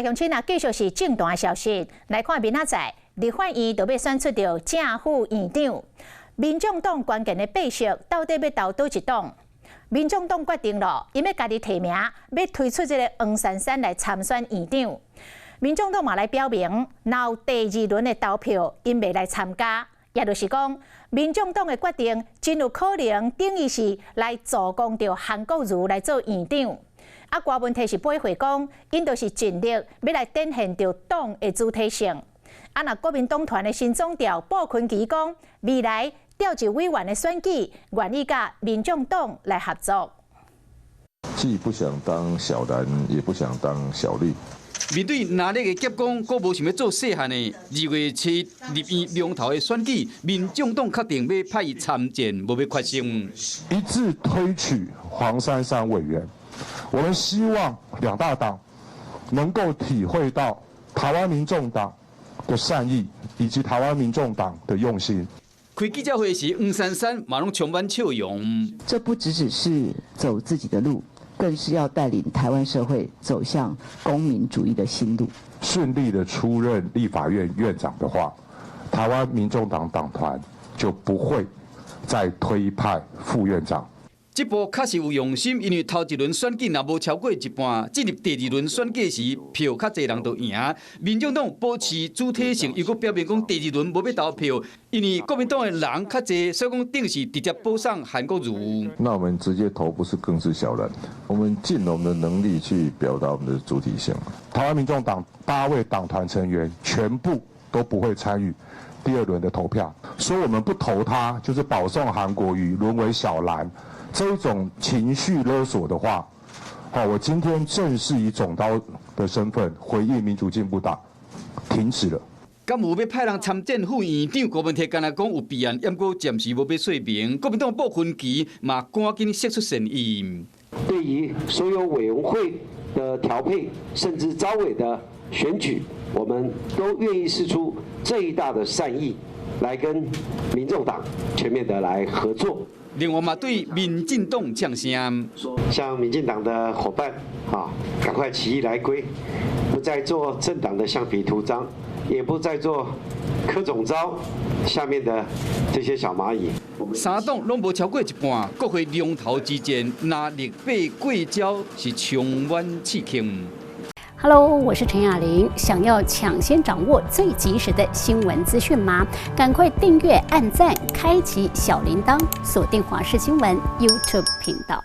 鄉親啊，繼續是政壇消息，來看明仔載立法院就欲選出著正副院長。民眾黨關鍵的八席到底欲投佗一黨？民眾黨決定囉，𪜶欲家己提名，欲推出這个黃珊珊來參選院長。民眾黨嘛來表明，若有第二輪的投票，𪜶袂來參加。也就是講，民眾黨的決定真有可能等於是來助攻著韓國瑜來做院長。啊，郭文體是回會講，𪜶就是盡力欲來展現著黨的主體性。啊，若國民黨團的新總召傅崐萁講，未來召集委員的選舉，願意佮民眾黨來合作。既不想當小藍，也不想當小綠。面對藍綠的夾攻，閣無想欲做細漢的。2月7立院龍頭的選舉，民眾黨確定欲派伊參戰，無欲缺席。一致推舉黃珊珊委員。我們希望兩大黨能夠體會到台灣民眾黨的善意，以及台灣民眾黨的用心。開記者會時，黃珊珊嘛攏充滿笑容。這不只只是走自己的路，更是要帶領台灣社會走向公民主義的新路。順利的出任立法院院長的話，台灣民眾黨黨團就不會再推派副院長。這步確實有用心，因為頭一輪選舉若無超過一半，進入第二輪選舉時票較濟人就贏。民眾黨保持主體性，又閣表明講第二輪無欲投票，因為國民黨的人較濟，所以講等於直接保送韓國瑜。那我們直接投不是更是小藍？我們盡我們的能力去表達我們的主體性。台灣民眾黨八位黨團成員全部都不會參與第二輪的投票，說我們不投他，就是保送韓國瑜淪為小藍。這種情緒勒索的話，好，我今天正式以總召的身份回應民主進步黨，停止了。敢有欲派人參戰副院長？郭文鐵敢若講有備案，毋過暫時無欲說明。國民黨傅崐萁嘛趕緊釋出善意。對於所有委員會的調配，甚至召委的選舉，我們都願意釋出最大的善意，來跟民眾黨全面的來合作。另外嘛，對民進黨嗆聲，向民進黨的夥伴啊，趕快起義來歸，不再做政黨的橡皮圖章，也不再做柯總召下面的這些小螞蟻。三黨攏無超過一半，國會龍頭之戰，藍綠白過招是充滿刺激。 Hello，我是陳雅玲。想要搶先掌握最及時的新聞資訊嗎？趕快訂閱、按讚、開啟小鈴鐺，鎖定華視新聞 YouTube 頻道。